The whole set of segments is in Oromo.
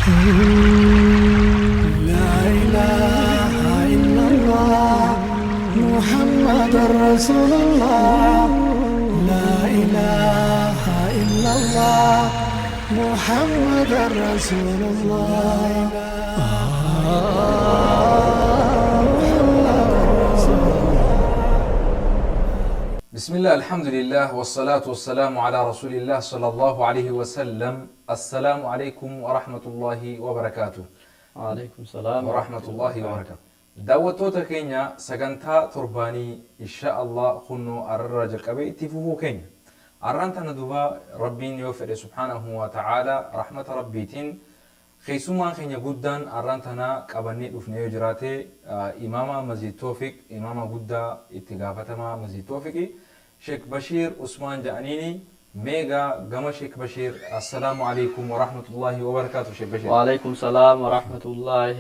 لا إله إلا الله محمد رسول الله لا إله إلا الله محمد رسول الله. بسم الله، الحمد لله، والصلاة والسلام على رسول الله صلى الله عليه وسلم. السلام عليكم ورحمة الله وبركاته. وعليكم السلام ورحمة الله وبركاته. Daawwattoota keenya, sagantaa torbaanii insha Allah kunnoo arrarraa jalqabee itti fufuu keenya. Arraan tana duba Rabbiin yoo fedhe سبحانه وتعالى, rahmata Rabbiitiin keessummaan keenya guddaan arraan tana qabannee dhufne yoo jiraate, imaama Masjid Toofiq, imaama guddaa, itti gaafatamaa Masjid Toofiqi, Sheek Bashiir Usmaan ja'aniini. Meegaa gama Sheek Bashiir. السلام عليكم ورحمة الله وبركاته, Sheek Bashiir. وعليكم السلام ورحمة الله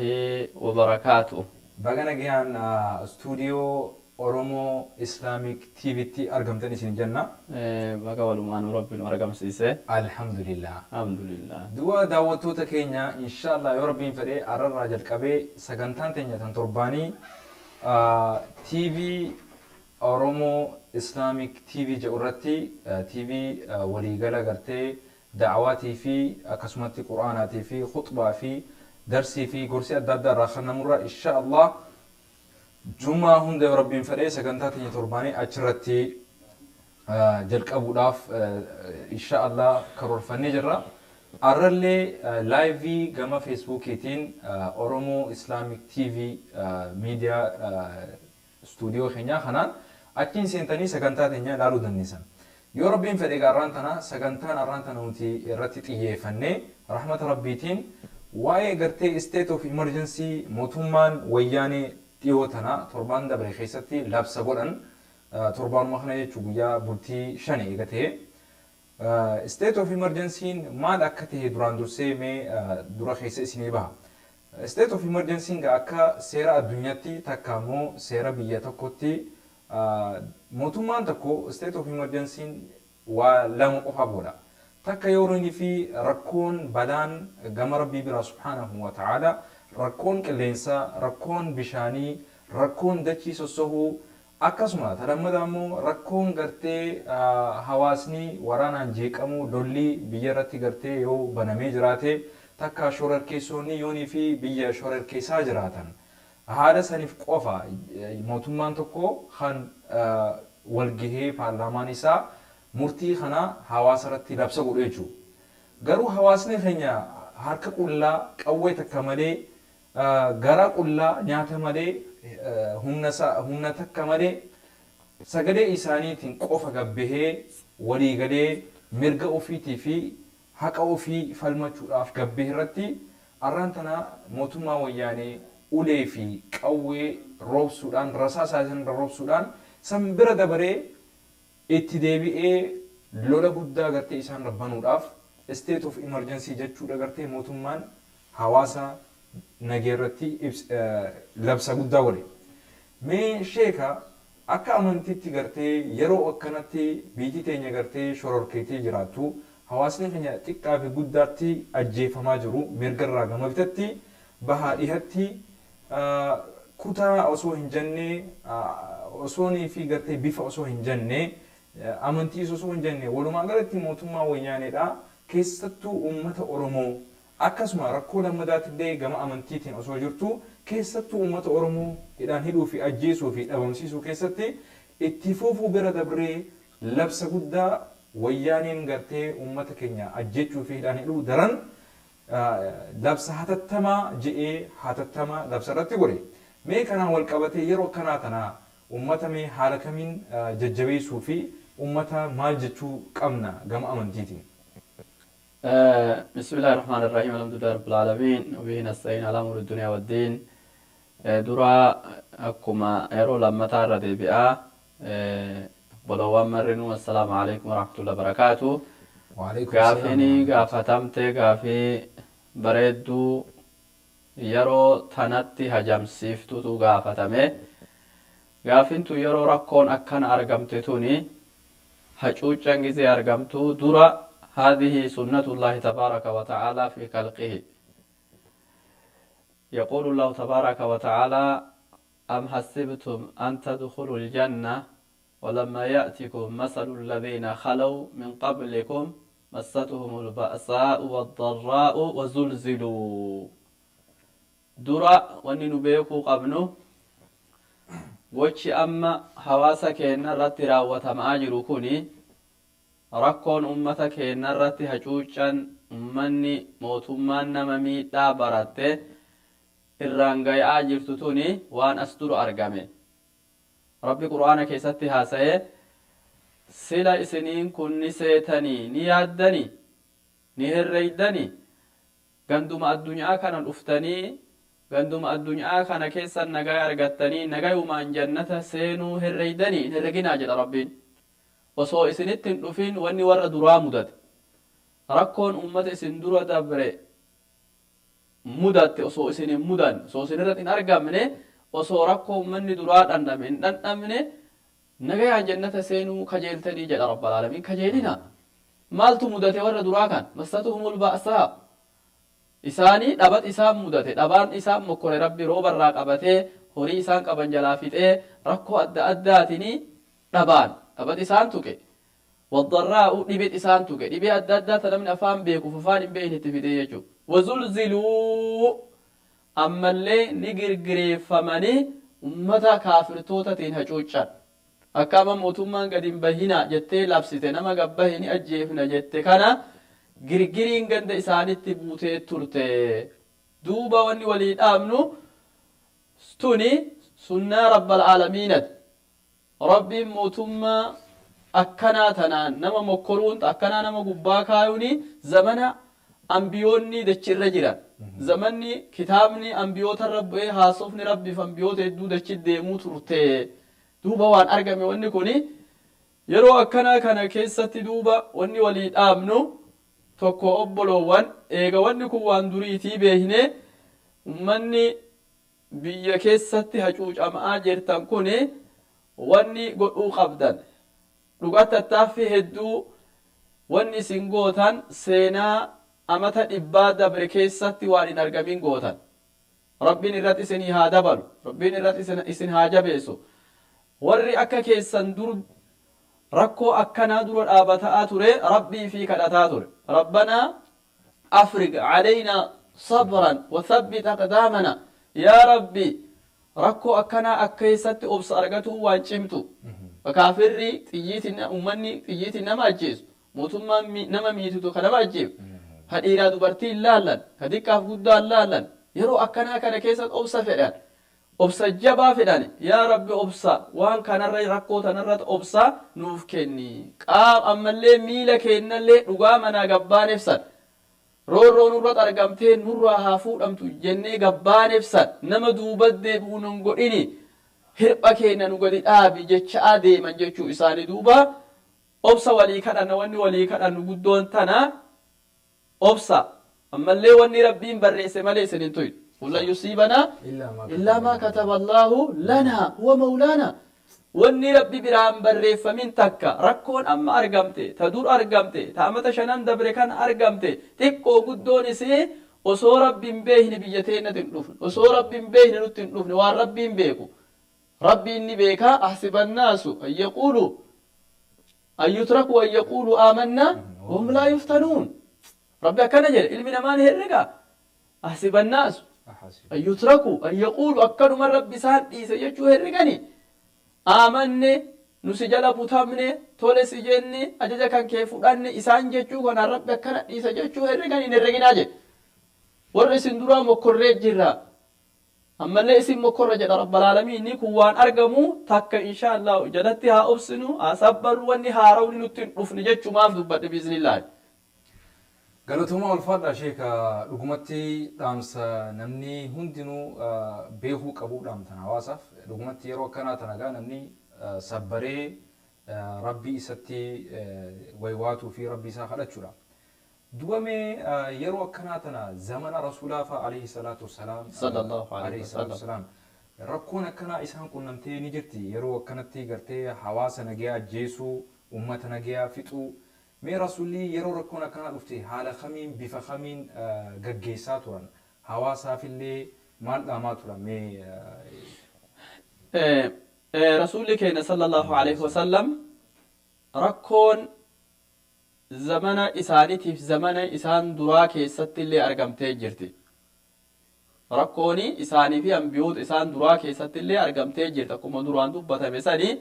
وبركاته. Baga nagayaan stuudiyoo Oromoo Islamic TVtti argamtan isin jenna. Baga walumaan Rabbiin nu argamsiise. Alhamdulillah. Alhamdulillah. Du'a daawwattoota keenya, inshallah yoo Rabbiin fedhe, arrarraa jalqabee sagantaan teenya tan torbaanii TV Oromoo Islamic TV jedhu irratti, TV waliigala gartee da'awaatii fi akkasumatti quraanaatii fi khutbaa fi darsii fi gorsii adda addaa irraa kennamurra, insha Allah jumaa hunda yoo Rabbiin fedhe sagantaa teenya torbaanii achirratti jalqabuudhaaf insha Allah karoorfannee jirra. Arrallee live gama Facebookiitiin Oromoo Islamic TV miidiyaa stuudiyoo keenyaa kanaan achiin seentanii sagantaa teenya ilaaluu dandeessan. Yoo Rabbiin fedhe egaa arraan tana sagantaan arraan tana nuti irratti xiyyeeffannee, rahmata Rabbiitiin, waa'ee gartee state of emergency mootummaan wayyaanee dhiyoo tana torbaan dabre keessatti labsa godhan, torbaanuma kana jechuun guyyaa bultii 5 eega ta'e, state of emergency maal akka ta'e duraan dursee mee dura keessa isinii baha. State of emergency akka seera addunyaatti takka immoo seera biyya tokkotti, mootummaan tokko state of emergency waa lama qofa godha. Takka yeroo inni fi rakkoon balaan gama Rabbii biraa سبحانه وتعالى, rakkoon qilleensaa, rakkoon bishaanii, rakkoon dachii sossohuu, akkasuma talammada immoo rakkoon gartee hawaasni waraanaan jeeqamuu, lolli biyya irratti gartee yoo banamee jiraate, takka shororkeessonni yoonii fi biyya shororkeessaa jiraatan, haala saniif qofa mootummaan tokko kan walgahee paarlaamaan isaa murtii kana hawaasa irratti labsa godhu jechuudha. Garuu hawaasni keenya harka qullaa, qawwee takka malee, garaa qullaa, nyaata malee, humna takka malee, sagalee isaaniitiin qofa gabbahee waliigalee mirga ofiitii fi haqa ofii falmachuudhaaf gabbahee irratti, arraan tana mootummaa wayyaanee ulee fi qawwee roobsuudhaan, rasaasaa isaan roobsuudhaan, san bira dabaree itti deebi'ee lola guddaa gartee isaan rabbanuudhaaf state of emergency jechuudha gartee mootummaan hawaasa nagee irratti labsa guddaa godhe. Mee sheeka, akka amantiitti gartee yeroo akkanatti biyyi teenya gartee shororkeetee jiraattu, hawaasni keenya xiqqaa fi guddaatti ajjeefamaa jiru, mirgarraa gama bitatti, bahaa dhihatti, kutaa osoo hin jenne, osoonii fi gartee bifa osoo hin jenne, amantii osoo hin jenne, walumaa galatti mootummaa wayyaaneedha keessattuu uummata Oromoo, akkasuma rakkoo lammadaatillee gama amantiitiin osoo jirtu, keessattuu uummata Oromoo hidhaan hidhuu fi ajjeesuu fi dhabamsiisuu keessatti itti fufuu bira dabree, labsa guddaa wayyaaniin gartee uummata keenya ajjechuu fi hidhaan hidhuu daran labsa hatattamaa je'ee hatattamaa labsa irratti godhe. Mee kanaan wal qabatee yeroo akkanaa tana uummata mee haala kamiin jajjabeessuu fi uummata maal jechuu qabna gama amantiitiin? بسم الله الرحمن الرحيم، الحمد لله رب العالمين، وبه نستعين على أمور الدنيا والدين. Dura akkuma yeroo lammataa irra deebi'aa, obboloowwan marrinuu السلام عليكم ورحمة الله وبركاته. وعليكم. Gaafiin gaafatamte gaafii bareedduu yeroo tanatti hajamsiiftutu gaafatame. Gaafiin tun yeroo rakkoon akkana argamte tuni, hacuuccan gizee argamtu dura, هذه سنة الله تبارك وتعالى في خلقه. يقول الله تبارك وتعالى أم حسبتم أن تدخلوا الجنة ولما يأتكم مثل الذين خلوا من قبلكم مستهم البأساء والضراء وزلزلوا. درا wanni nu beekuu qabnu gochi amma hawaasa keenya irratti raawwatamaa jiru kuni, rakkoon ummata keenya irratti hacuuccan ummanni mootummaan nama miidhaa baratte irraan gayaa jirtu tuni waan as dura argame. Rabbi Qur'aana keessatti haasa'ee, sila isiniin kun ni seetanii, ni yaaddanii, ni herreeydanii, ganduma addunyaa kana dhuftanii, ganduma addunyaa kana keessan nagaa argattanii, nagayumaan jannata seenuu herreeydanii? Hin herreginaa jedha Rabbiin. Osoo isinitti hin dhufin wanni warra duraa mudate, rakkoon ummata isin dura dabre mudatte osoo isin hin mudan, osoo isin irratti hin argamne, osoo rakkoo ummanni duraa dhandhame hin dhandhamne, nagayaan jannata seenuu kajeeltanii jedha Rabbal Aalamiin. Kajeelina. Maaltu mudate warra duraa kan? Massatuhumul ba'saa, isaanii dhabat isaan mudate, dhabaan isaan mokkore. Rabbi roobarraa qabatee horii isaan qaban jalaa fixee, rakkoo adda addaatinii dhabaan dhabat isaan tuqe. Waddarraa'u, dhibit isaan tuqe, dhibee adda addaa ta namni afaan beekuuf afaan hin beekne itti fidee jechuudha. Wazulziluu, ammallee ni girgireeffamanii ummata kaafirtootatiin hacuuccan. Akka amma mootummaan gadi hin bahinaa jettee labsite, nama gabbahe ni ajjeefna jette kana, girgiriin ganda isaanitti buutee turte. Duuba wanni walii dhaabnu tuni sunnaa Rabbal Aalamiinati. Rabbiin mootummaa akkanaa tanaan nama mokkoruun, akkanaa nama gubbaa kaayuuni, zamana ambiyoonni dachirra jiran, zamanni kitaabni ambiyootarra bu'ee, haasofni Rabbiif ambiyoota hedduu dachi deemuu turte. Duuba waan argame wanni kuni yeroo akkanaa kana keessatti. Duuba wanni walii dhaabnu tokko, obboloowwan, eega wanni kun waan duriitii beekne, ummanni biyya keessatti hacuucamaa jirtan kun wanni godhuu qabdan dhuga tattaaffii hedduu wanni isin gootan seenaa amata 100 dabre keessatti waan hin argamin gootan. Rabbiin irratti isinii haa dabalu, Rabbiin irratti isin haa jabeessu. Warri akka keessan dur rakkoo akkanaa dura dhaabataa ture Rabbii fi kadhataa ture, "ربنا أفرغ علينا صبرا وثبت أقدامنا". Yaa Rabbi, rakkoo akkanaa akka keessatti obsa argatuu waan cimtu. Kaafirri xiyyiitiin, ummanni xiyyiitiin nama ajjeesu, mootummaan nama miitutu ka nama ajjeesu, ka dhiiraa dubartii hin laallan, ka xiqqaaf guddaa hin laallan, yeroo akkanaa kana keessatti obsa fedhan, obsa jabaa fedhan. Yaa Rabbi, obsa waan kanarra, rakkoo tanarratti obsa nuuf kenni. Qaam ammallee miila keennallee dhugaa manaa gabbaan ibsan, roorroo nurratti argamtee nurraa haa fuudhamtu jennee gabbaan ibsan, nama duuba deebi'u nun godhini, hirpha keenya nu gadi dhaabi jechaa deeman jechuu isaanii. Duuba obsa walii kadhanna. Wanni walii kadhannu guddoon tana, obsa. Ammallee wanni Rabbiin barreesse malee isin hin tuyne. قل لن يصيبنا إلا ما كتب الله لنا هو مولانا. Wanni Rabbi biraan barreeffamin takka, rakkoon amma argamte, ta dur argamte, ta amata 5n dabre kan argamte, xiqqoo guddoon isii osoo Rabbi hin beekne biyya teennatti hin dhufne, osoo Rabbi hin beekne nutti hin dhufne. Waan Rabbiin beeku, Rabbiin ni beekaa. أحسب الناس أن يقولوا أن يتركوا أن يقولوا آمنا وهم لا يفتنون. Rabbi akkana jedhe: ilmi namaa ni herrega. أحسب الناس أن يتركوا أن يقولوا, akkanuma Rabbi isaan dhiise jechuu herregani, amanne, nu si jala butamne, tole si jenne, ajaja kan kee fudhanne isaan jechuu kanaan Rabbi akkana dhiise jechuu herregani? Hin herreginaa jedhe. Warra isin duraa mokkorree jirra, ammallee isin mokkorra jedha Rabbal Aalamiin. Inni kun waan argamu takka. Insha Allah jalatti haa obsinu, haa sabbarru, wanni haarawni nutti hin dhufne jechumaaf dubbadhe, biiznillaahi. Galatoomaa, ulfaadha sheeka. Dhugumatti dhaamsa namni hundinuu beekuu qabu dhaamtan hawaasaaf. Dhugumatti yeroo akkanaa tana gaa namni sabbaree Rabbii isatti waywaatuu fi Rabbii isaa kadhachuudha. Dubamee yeroo akkanaa tana zamana Rasuulaa fa'a عليه الصلاة والسلام صلى الله عليه عليه الصلاة وسلم. والسلام rakkoon akkanaa isaan qunnamtee ni jirti. Yeroo akkanatti gartee hawaasa nagayaa ajjeesuu, ummata nagayaa fixuu, mee Rasuulli yeroo rakkoon akkanaa dhufte haala kamiin, bifa kamiin gaggeessaa turan hawaasaafillee? Maal dhaamaa turan mee? Rasuulli keenya sallallahu alaihi wasallam rakkoon zamana isaaniitiif zamana isaan duraa keessatti illee argamtee jirti. Rakkooni isaanii fi ambiyoota isaan duraa keessatti illee argamtee jirti akkuma duraan dubbatame sanii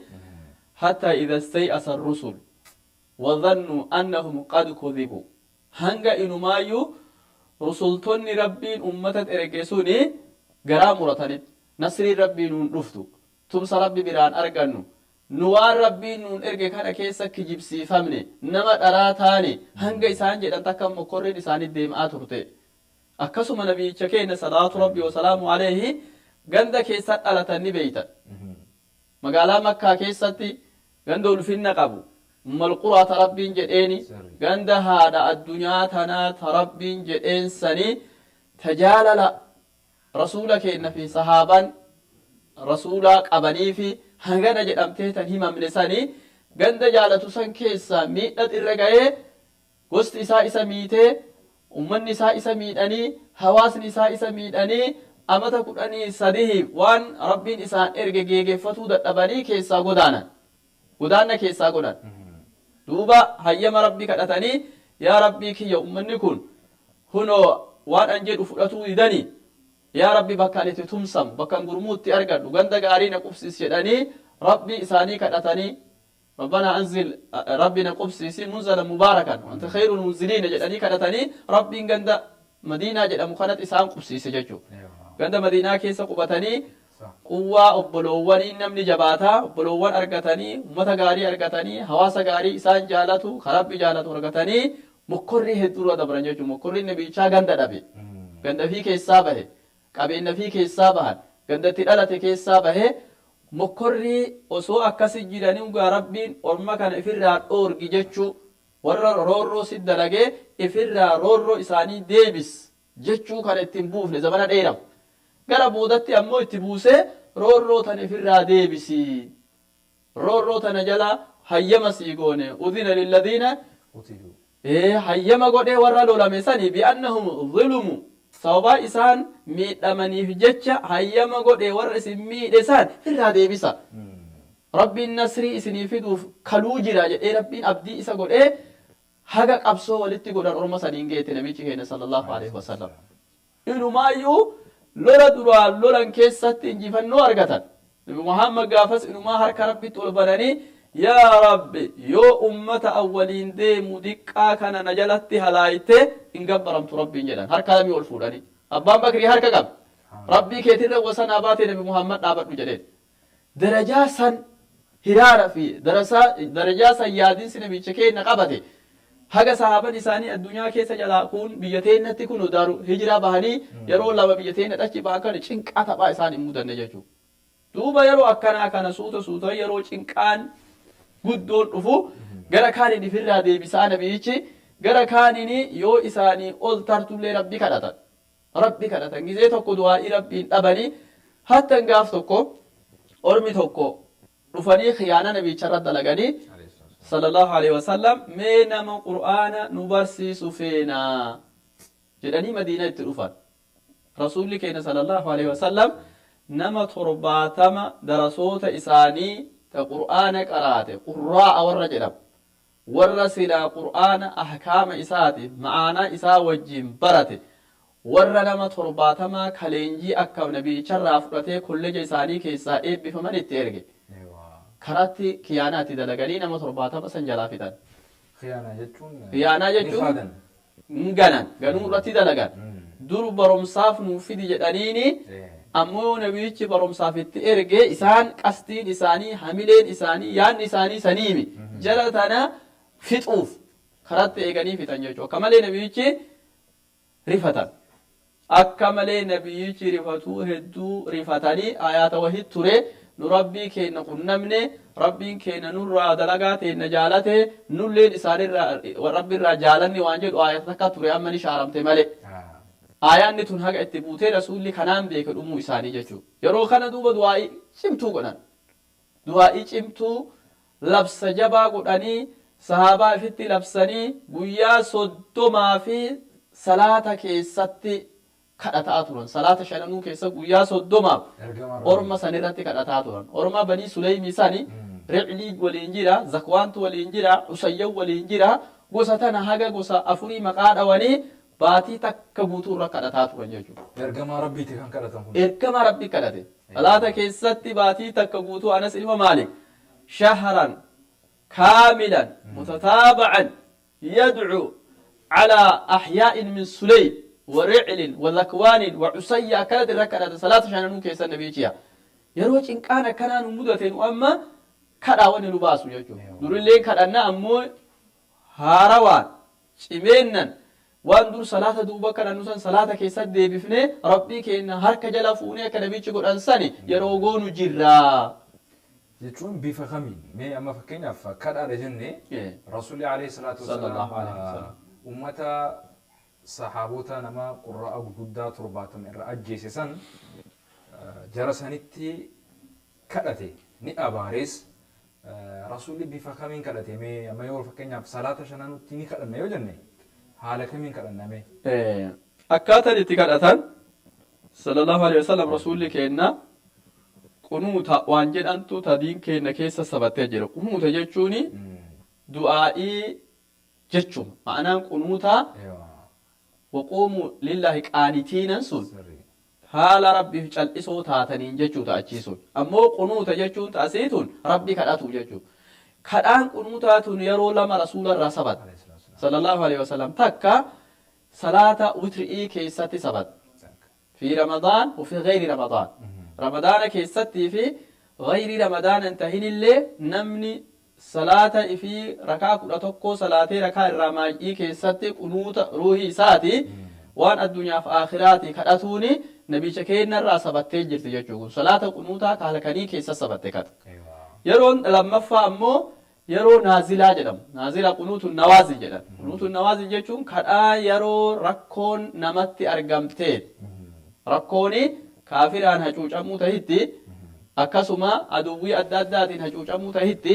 hatta idha stay'asa ar-rusul wa dhannu annahum qad kudhibu hanga inumaayyuu rusultonni Rabbiin ummata erge suni garaa muratanitti nasriin Rabbii nuun dhuftu tumsa Rabbi biraan argannu nu waan Rabbiin nuun erge kana keessa kijibsiifamne nama dharaa taane hanga isaan jedhan takka mokkorriin isaanii deemaa turte. Akkasuma nabiyyicha keenya salaatu Rabbi wasalaamu alayhi ganda keessa dhalatan ni beeytan. Magaalaa Makkaa keessatti ganda ulfinna qabu ummal quraa ta Rabbiin jedheeni ganda haadha addunyaa tanaa ta Rabbiin jedheen sanii tajaalala rasuula keenya fi sahaabaan rasuulaa qabanii fi hangana jedhamtee tan himamne sanii ganda jaalatu san keessa miidhat irra ga'ee gosti isaa isa miitee ummanni isaa isa miidhanii hawaasni isaa isa miidhanii amata 13 waan Rabbiin isaan erge geegeffatuu dadhabanii keessaa godaanan. Godaanna keessaa godhan. Duuba hayyama Rabbii kadhatanii yaa Rabbii kiyya ummanni kun hunoo waan an jedhu fudhatuu didanii yaa Rabbi bakka ani itti tumsamu bakka an gurmuu itti argadhu ganda gaarii na qubsiis jedhanii Rabbii isaanii kadhatanii ربنا أنزل ربنا قبسيسي منزلا مباركا وأنت خير المنزلين جدني كدتني ربي غند مدينة جد مكانت إسان قبسيسي جچو غند مدينة كيس قبتني قوة أبلواني نمني جباتا أبلوان أرغتني أمتا غاري أرغتني حواس غاري إسان جالتو خرب جالتو أرغتني مكري هدورا دبرن جچو مكري نبي چا غند دبي غند في كيسا به قبين في كيسا به غند تدالته كيسا به mokkorrii osoo akkasi jiranii dhugaa Rabbiin orma kana ifirraa dhoorgi jechuu warra roorroo si dalagee ifirraa roorroo isaanii deebis jechuu kana ittiin buufne zamana dheeramu. Gara boodatti ammoo itti buusee roorroo tana ifirraa deebisi. Roorroo tana jala hayyama sii goone udhina lilladiina hayyama godhee warra lolame sanii bi'annahum zulumu sababa isaan miidhamaniif jecha hayyama godhee warra isin miidhe san irraa deebisa. Rabbiin nasrii isinii fiduuf kaluu jira jedhee Rabbiin abdii isa godhee haga qabsoo walitti godhan orma saniin geete nabichi keenya sallallahu alaihi wasallam. Inumaayyuu lola duraan lolan keessatti injifannoo argatan. Nabi Muhammad gaafas inumaa harka Rabbitti ol bananii yaa Rabbi yoo ummata awwaliin deemu diqqaa kana na jalatti halaayte hin gabbaramtu Rabbiin jedhan harka lamii ol fuudhanii. Abbaan Bakrii harka qaba. Rabbii keetirra wasanaa baate Nabi Muhammad dhaabadhu jedheen. Darajaa san hiraara fi darajaa san yaadinsi nabicha keenya qabate haga sahaaban isaanii addunyaa keessa jalaa kun biyya teennatti kun daaru hijiraa bahanii yeroo lama biyya teenna dhachi bahan kana cinqaa taphaa isaan hin mudanne jechuudha. Duuba yeroo akkanaa kana suuta suuta yeroo cinqaan guddoon dhufu gara kaaniin ifirraa deebisaa nabiyichi gara kaaniin yoo isaanii ol tartullee Rabbi kadhatan. Rabbi kadhatan gizee tokko du'aa'ii Rabbiin dhabanii hattan gaaf tokko ormi tokko dhufanii khiyaana nabiyicharra dalaganii sallallahu alaihi wasallam mee nama Qur'aana nu barsiisu feenaa jedhanii Madiina itti dhufan. Rasuulli keenya sallallahu alaihi wasallam nama 70 darasoota isaanii ta Qur'aana qaraate qurraa'a warra jedhamu warra silaa Qur'aana ahkaama isaatiif ma'aanaa isaa wajjin barate warra nama 70 kaleenjii akka nabiyicharraa fudhatee kolleja isaanii keessaa eebbifaman itti erge. Karatti kiyaanaatti dalaganii nama 70 san jalaa fixan. Khiyaanaa jechuun ganan ganuu irratti dalagan. Dur barumsaaf nuu fidi jedhaniini ammoo nabiyichi barumsaaf itti erge isaan qastiin isaanii hamileen isaanii yaadni isaanii saniimi jala tana fixuuf karatti eeganii fixan jechuudha. Akka malee nabiyichi rifatan. Akka malee nabiyichi rifatuu hedduu rifatanii ayaata wahii ture nu Rabbii keenya qunnamne Rabbiin keenya nurraa dalagaa teenya jaalate nulleen isaanirraa Rabbiirraa jaalanni waan jedhu ayata takka ture amma ni shaaramte malee. Ayaanni tun haga itti buutee rasuulli kanaan beeke dhumuu isaanii jechuudha. Yeroo kana duuba du'aa'ii cimtuu godhan. Du'aa'ii cimtuu labsa jabaa godhanii sahaabaa ifitti labsanii guyyaa 30 fi salaata keessatti Kadhataa turan. Salaata shananuu keessa guyyaa 30f orma san irratti kadhataa turan. Orma Banii Suleymii sani Riclii waliin jira, Zakwaantu waliin jira, Usayyan waliin jira. Gosa tana haga gosa afurii maqaa dhawanii baatii takka guutuu irra kadhataa turan jechuudha. Ergamaa Rabbiiti kan kadhatan kun. Ergamaa Rabbii kadhate. Salaata keessatti baatii takka guutuu Anas ilma Maalik shahran kaamilan mutataaba'an yad'u calaa ahyaa'in min Suleym wa Riclin wa Zakwaanin wa Cusayya akkanatti irra kadhate salaata shananuu keessa nabiichiya. Yeroo cinqaan akkanaa nu mudate nu amma kadhaa wanni nu baasu jechuudha. Durillee kadhanna ammoo haarawaan cimeennan waan dur salaata duuba kadhannu san salaata keessatti deebifnee Rabbii keenna harka jala fuunee akka nabichi godhan sani yeroo goonu jirra. Jechuun bifa kamiin? Mee amma fakkeenyaaf kadhaadha jenne, Rasuulli alayhi salaatu Sallallahu wassalaam alayhi wasallam. Ummata sahaabota nama qurra'a gurguddaa 70 irra ajjeese san jara sanitti kadhate, ni abaarees. Rasuulli bifa kamiin kadhate? Mee amma yoo fakkeenyaaf salaata shananutti ni kadhanna yoo jenne, haala kamiin kadhanna mee? Akkaataan itti kadhatan sallallahu alayhi wasallam Rasuulli keenna qunuuta waan jedhantu ta diin keenna keessa sabattee jira. Qunuuta jechuun du'aa'ii jechuma. Ma'anaan qunuutaa waquumuu lillaahi qaanitiinan sun haala Rabbiif cal'isoo taataniin jechuu ta'a achii sun. Ammoo qunuuta jechuun ta'asiitun Rabbi kadhatu jechuu. Kadhaan qunuutaa tun yeroo lama Rasuula irraa sabatte. Sallallahu alayhi wasallam takka salaata witri'ii keessatti sabatte. Fi Ramadaan wa fi ghayri Ramadaan. Ramadaana keessattii fi ghayri Ramadaana hin tahinillee namni salaata ifii rakaa 11 salaatee rakaa irraa maay'ii keessatti qunuuta ruuhii isaati waan addunyaaf aakhiraati kadhatuuni nabicha keennarraa sabattee jirti jechuu kun salaata qunuutaa ka halkanii keessa sabatte kata. Yeroon lammaffaa ammoo yeroo naazilaa jedhamu. Naazila qunuutu nawaazil jedhan. Qunuutu nawaazil jechuun kadhaa yeroo rakkoon namatti argamteet. Rakkooni kaafiraan hacuucamuu tahitti, akkasuma aduwwii adda addaatiin hacuucamuu tahitti,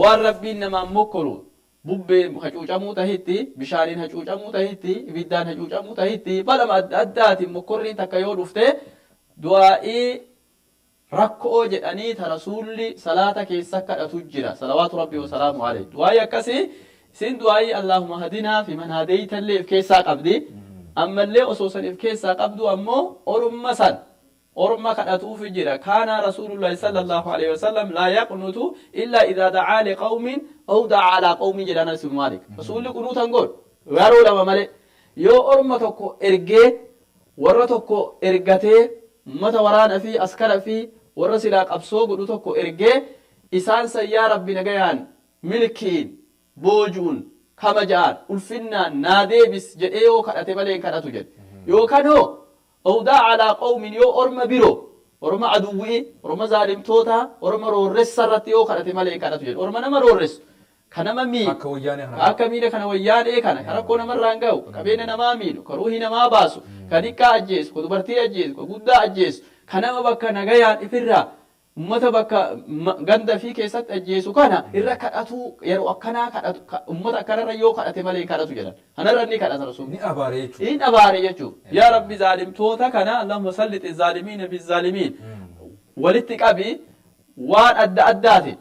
waan Rabbiin namaan mokkoru bubbeen hacuucamuu tahitti, bishaaniin hacuucamuu tahitti, ibiddaan hacuucamuu tahitti, balama adda addaatiin mokkorriin takka yoo dhufte du'aa'ii rakko'oo jedhanii ta Rasuulli salaata keessa kadhatu jira salawaatu Rabbii wasalaamu aleyh. Du'aa'ii akkasii isiin du'aa'ii Allaahuma hadinaa fi man hadeytallee if keessaa qabdi. Ammallee osoo san if keessaa qabdu ammoo orma san orma kadhatuufi jira. Kaana Rasuulullaahi sallallahu aleyhi wasallam laa yaqnutu illaa idhaa da'aa liqawmin aw da'aa alaa qawmin jedha Anas ibn Maalik. Rasuulli qunuuta hin godhu yeroo lama malee. Yoo orma tokko ergee warra tokko ergatee ummata waraana fi askara fi warra silaa qabsoo godhu tokko ergee isaan san yaa Rabbi nagayaan milkiin booju'un kabaja'aan ulfinnaan naa deebis jedhee yoo kadhate malee hin kadhatu jedhe. Yookaan hoo aw da'a alaa qawmin yoo orma biroo orma aduwwi'i orma zaalimtootaa orma roorressa irratti yoo kadhate malee hin kadhatu jedhe. Orma nama roorressu ka nama miidhu, Akka wayyaanee kana. Ka akka miidha kana wayyaanee kana, ka rakkoo namarraan gahu, ka qabeenya namaa miidhu, ka ruuhii namaa baasu, ka diqqaa ajjeesu, ka dubartii ajjeesu, ka guddaa ajjeesu, ka nama bakka nagayaan ifirraa ummata bakka ganda ifii keessatti ajjeesu kana irra kadhatuu yeroo akkanaa kadhatu ummata akkanarra yoo kadhate malee hin kadhatu jedhan. Kanarra ni kadhata Rasuulli. Ni abaare jechuudha. In abaare jechuudha. Yaa Rabbi zaalimtoota kana Allahumma sallixi zaalimiina bizzaalimiin walitti qabi waan adda addaatiin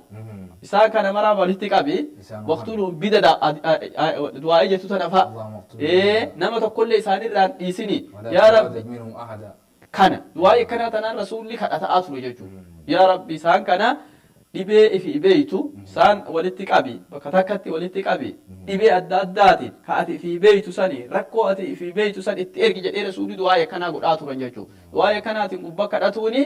isaan kana maraa walitti qabi waqtuluhum bidada du'aa'ii jettu tana fa'a nama tokkollee isaanirraa hin dhiisini yaa Rabbi kana du'aa'ii akkanaa tanaan Rasuulli kadhata'aa ture jechuudha. Yaa Rabbi isaan kana dhibee ifi beeytu isaan walitti qabi, bakka takkatti walitti qabi, dhibee adda addaatiin ka ati ifi beeytu sani rakkoo ati ifi beeytu san itti ergi jedhee Rasuulli du'aa'ii akkanaa godhaa turan jechuudha. Du'aa'ii akkanaatiin gubbaa kadhatuuni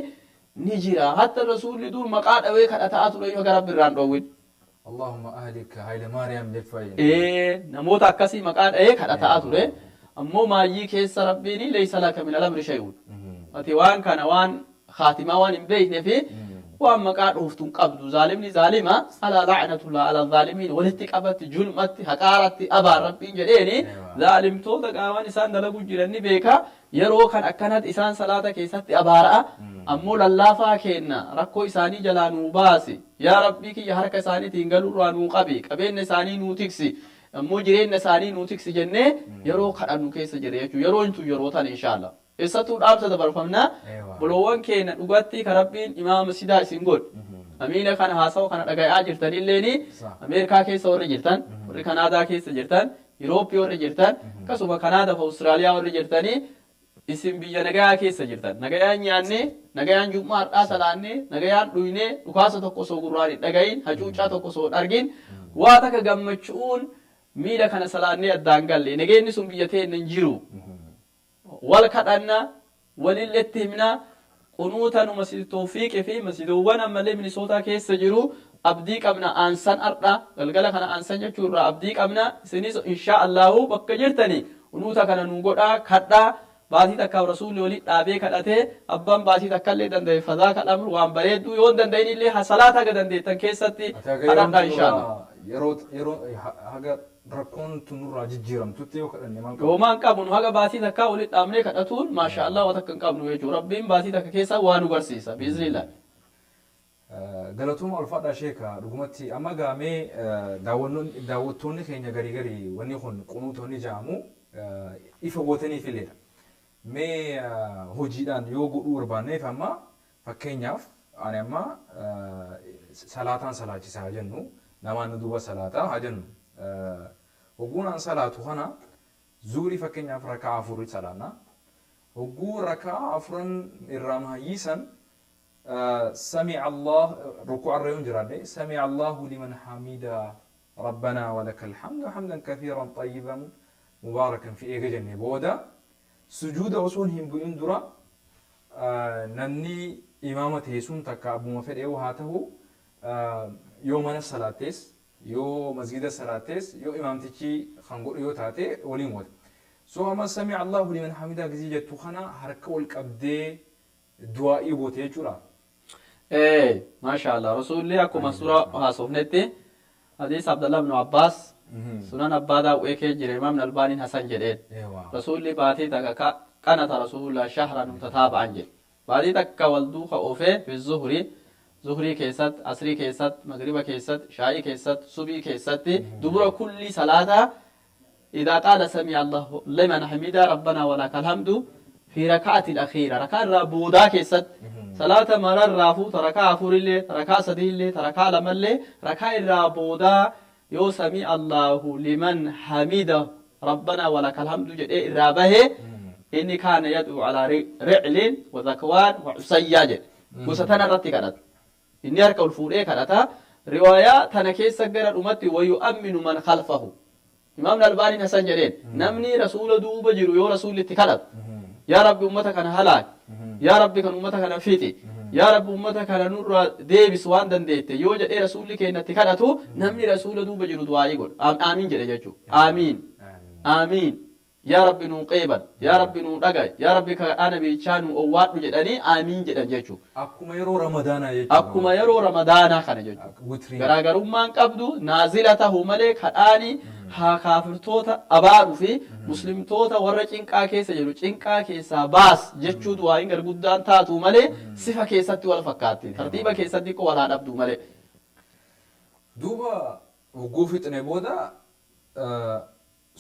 ni jira. Hatta Rasuulli dur maqaa dhawee kadhata'aa tureyyuu haga Rabbi irraa hin dhoowwin. Allahumma ahlik Haile Maariyaam jechuu fayyada. Ee, namoota akkasii maqaa dhahee kadhata'aa ture. Ammoo maayyii keessa Rabbiin leeysa laka min al-amri shay'un. Ati waan kana waan khaatimaa waan hin beekne fi waan maqaa dhooftu hin qabdu. Zaalimni zaalima alaa la'natullah ala zaalimiin walitti qabatti julmatti haqaaratti abaar Rabbiin jedheeni zaalimtoota qaamaan isaan dalagu jiran ni beeka. Yeroo kan akkanatti isaan salaata keessatti abaara'a, ammoo lallaafaa keenna rakkoo isaanii jalaa nuu baasi, yaa Rabbii kiyya harka isaaniitiin galurraa nuu qabi, qabeenna isaanii nuu tiksi, ammoo jireenna isaanii nuu tiksi jennee yeroo kadhannu keessa jirra jechuudha. Yeroon tun yeroo tana inshaallah. Keessattuu dhaamsa dabarfamna. Eewwa. Boloowwan keenya dhugatti ka Rabbiin imaama masjidaa isin godhu. Amiina kana haasawa kana dhagayaa jirtanilleeni Sa. Ameerikaa keessa warri jirtan, warri Kanaadaa keessa jirtan, Yurooppii warri jirtan, akkasuma Kanaadaa fi Awustiraaliyaa warri jirtanii isin biyya nagayaa keessa jirtan. Nagayaan nyaannee, nagayaan jum'aa har'aa salaannee, nagayaan dhuynee, dhukaasa tokko osoo gurraan hin dhagayin, hacuuccaa tokko osoo hin argin, waa takka gammachuun miila kana salaannee addaan galle. Nageenyi sun biyya teenya hin jiru. Wal kadhanna, walilletti himna, qunuuta nu Masjid Tawfiiqii fi masjidoowwan ammallee Minisootaa keessa jiru abdii qabna aansan ardha galgala kana aansan jechuu irraa abdii qabna. Isinis insha Allahu bakka jirtani qunuuta kana nu godhaa kadhaa. Baatii takkaaf Rasuulli walitti dhaabee kadhatee, abbaan baatii takkallee danda'e fadaa kadhamu waan bareedduu, yoo hin danda'in illee salaata haga dandeettan keessatti Ati haga yeroon kadhadhaa insha Allah. Yeroo yeroo haga rakkoon tun nurraa jijjiiramtutti yoo kadhanne maal qabu? Yoomaan qabnu haga baatii takkaa walitti dhaabnee kadhatuun maasha Allah waan takka hin qabnu jechuudha. Rabbiin baatii takka keessa waa nu barsiisa biiznillah. Galatooma, ulfaadhaa sheeka. Dhugumatti amma gaamee daawwattoonni keenya garii garii wanni kun qunuutonni ja'amu ifa gootaniif illeedha. Mee hojiidhaan yoo godhuu barbaanneef, amma fakkeenyaaf ani amma salaataan salaachisaa haa jennu, namaan nu duuba salaataa haa jennu. Hogguun an salaatu kana zuurii fakkeenyaaf rakaa afurii salaanna. Hogguu rakaa afuran irraa mahayyiisan سمع الله ركوع الريون جرادي سمع الله لمن حمده ربنا ولك الحمد حمدا كثيرا طيبا مباركا في إيجا جنة بودا سجود وصون هم بإن درا namni imaama teessuun takka abbuma fedhe yoo haa ta'u, yoo mana salaattes, yoo masgida salaattes, yoo imaamtichi kan godhu yoo taate waliin godha. So amma سمع الله لمن حمده gizii jettu kana harka ol qabdee du'aa'ii goote jechuudha. Ee, maasha Allah. Rasuulli akkuma suura haasofnetti hadiis Abdallah ibn Abbaas sunan abbaa daawwee kee jira, Imaamni Albaaniin hasan jedheen. Rasuulli baatii takka قنت رسول الله شهرا متتابعا jedhe. Baatii takka wal duuka oofee في الظهر, zuhrii keessatti, asrii keessatti, magriba keessatti, shaayii keessatti, subii keessatti, دبر كل صلاة إذا قال سمع الله لمن حمده ربنا ولك الحمد في ركعة الأخيرة, ركعة boodaa keessatti, salaata mararraafuu rakaa afurillee, rakaa sadiillee, rakaa lamallee, rakaa irraa boodaa yoo سمع الله لمن حمده ربنا ولك الحمد jedhee irraa bahee, inni كان يدعو على رعل وذكوان وعصية jedhe. Gosa tana irratti kadhata. Inni harka ol fuudhee kadhata. Riwaayaa tana keessa gara dhumatti ويؤمن من خلفه, Imaamni Albaaniin hasan jedheen. Namni Rasuula duuba jiru yoo Rasuulli itti kadhatu, yaa Rabbi, ummata kana halaaki, yaa Rabbi, kan ummata kana fixi, yaa Rabbi, ummata kana nurraa deebis waan dandeette yoo jedhee Rasuulli keenya itti kadhatu, namni Rasuula duuba jiru du'aayii godha, aamiin jedhe jechuudha. Aamiin, aamiin, yaa Rabbi nuu qeebal, yaa Rabbi nuu dhagaye, yaa Rabbi kadhaa nabichaa nuu owwaadhu jedhanii aamiin jedhan jechuudha. Akkuma yeroo Ramadaanaa jechuudha. Akkuma yeroo Ramadaanaa kana jechuudha. Witrii. Garaagarummaan qabdu naazila tahuu malee kadhaani haa kaafirtoota abaaruu fi muslimtoota warra cinqaa keessa jiru cinqaa keessaa baas jechuu du'aayin garguddaan taatu malee sifa keessatti wal fakkaatti. Tartiiba keessatti xiqqoo wal haa dhabdu malee. Duuba hogguu fixne booda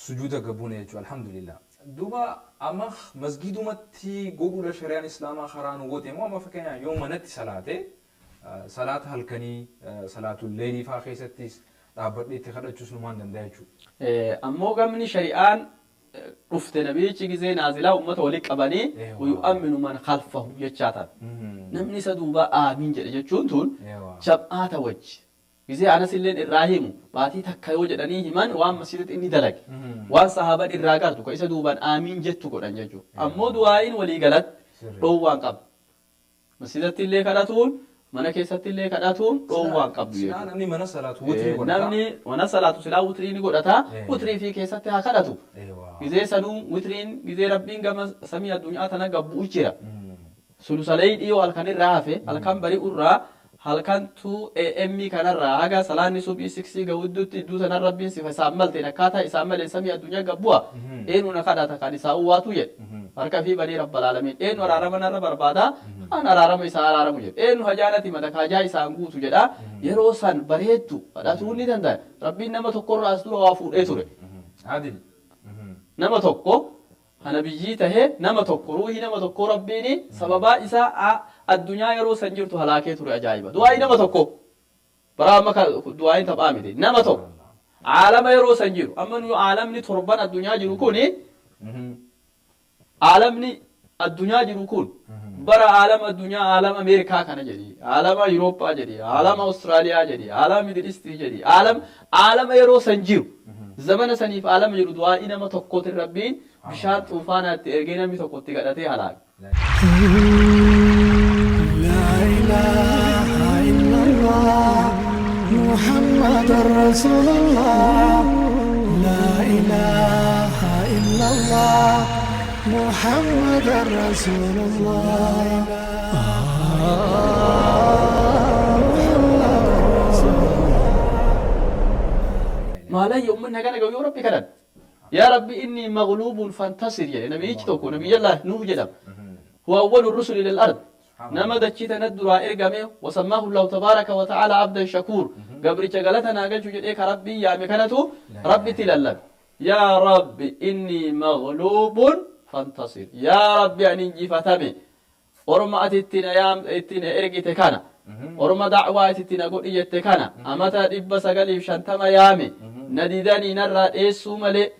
sujuuda gabuune jechuudha, alhamdulillah. Duuba amma masgidumatti godhuudha shari'aan Islaamaa karaa nu goote immoo, amma fakkeenyaaf yoo manatti salaate, salaata halkanii, salaatul leelii fa'aa keessattis dhaabbadhee itti kadhachuus numaan danda'a jechuudha. Ammoo gamni shari'aan dhufte nabiyichi gizee naazilaa ummata walitti qabanii ويؤمن من خلفه jechaa taate. Namni isa duuba aamiin jedhe jechuun tun jam'aata wajji. Gizee Anas illeen irraa himu baatii takka yoo jedhanii himan, waan masjidatti inni dalage, waan sahaaban irraa gartu ka isa duuban aamiin jettu godhan jechuudha. Ammoo du'aa'iin walii galatti dhoowwaan qabdu. Masjidatti illee kadhatuun, mana keessatti illee kadhatuun dhoowwaan qabdu Silaa jechuudha. namni mana salaatu witrii godhata. Namni mana salaatu silaa witrii ni godhata. Witrii fi keessatti haa kadhatu. Gizee sanuu witriin gizee Rabbiin gama samii addunyaa tana gabbu'u jira. Sulusalee dhiyoo halkan irraa hafe, halkan bari'urraa, halkan 2 AM kanarraa haga salaanni subii 6 ga'uddutti iddoo sanan Rabbiin sifa isaan malteen akkaataa isaan malee samii addunyaa gabbu'a. Eenyu na kadhata kan isaa uwwaatu jedhe. Harka fi banii رب العالمين. Eenyu araarama narra barbaada kan araarama isaa araaramu jedhe. Eenyu hajaanati mata hajaa isaan guutu jedha. Yeroo san bareeddu kadhatuu ni danda'a. Rabbiin nama tokkorraa as dura waa fuudhee ture. Adil. Nama tokko Hanabiyyii tahee nama tokko ruuhii nama tokko rabbiini sababaa isaa addunyaa yeroo san jirtu halaakee ture. Ajaa'iba, du'aa'ii nama tokko bara amma du'aa'iin taphaa miti. Nama tokko aalama yeroo san jiru, amma nu aalamni torban addunyaa jiru kuni, aalamni addunyaa jiru kun bara aalama addunyaa, aalama Ameerikaa kana jedhi, aalama Yurooppaa jedhi, aalama Awustiraaliyaa jedhi, aalama Middle East jedhi, aalama yeroo san jiru, zamana saniif aalama jiru, du'aa'ii nama tokkootiin rabbiin bishaan xuufaanaa itti ergee namni tokko itti kadhatee halaake. لا إله إلا الله محمد رسول الله، لا إله إلا الله محمد رسول الله، محمد رسول الله. Maalayya ummanni hagana gahu yoo rabbi kadhan, "يا رب إني مغلوب فانتصر" jedhe nabiyyichi tokko. Nabiyyallah Nuuh jedhama. هو أول الرسل للأرض, nama dachii tana duraa ergame. وسماه الله تبارك وتعالى عبدا شكور, gabricha galata naa galchu jedhee ka rabbii yaame kanatu rabbitti lallabe. "يا رب إني مغلوب فانتصر", yaa rabbi ani injifatame, orma ati ittiin ergite kana, orma dacwaa ati na godhi jette kana, amata 950 yaame, na didanii narraa dheessuu malee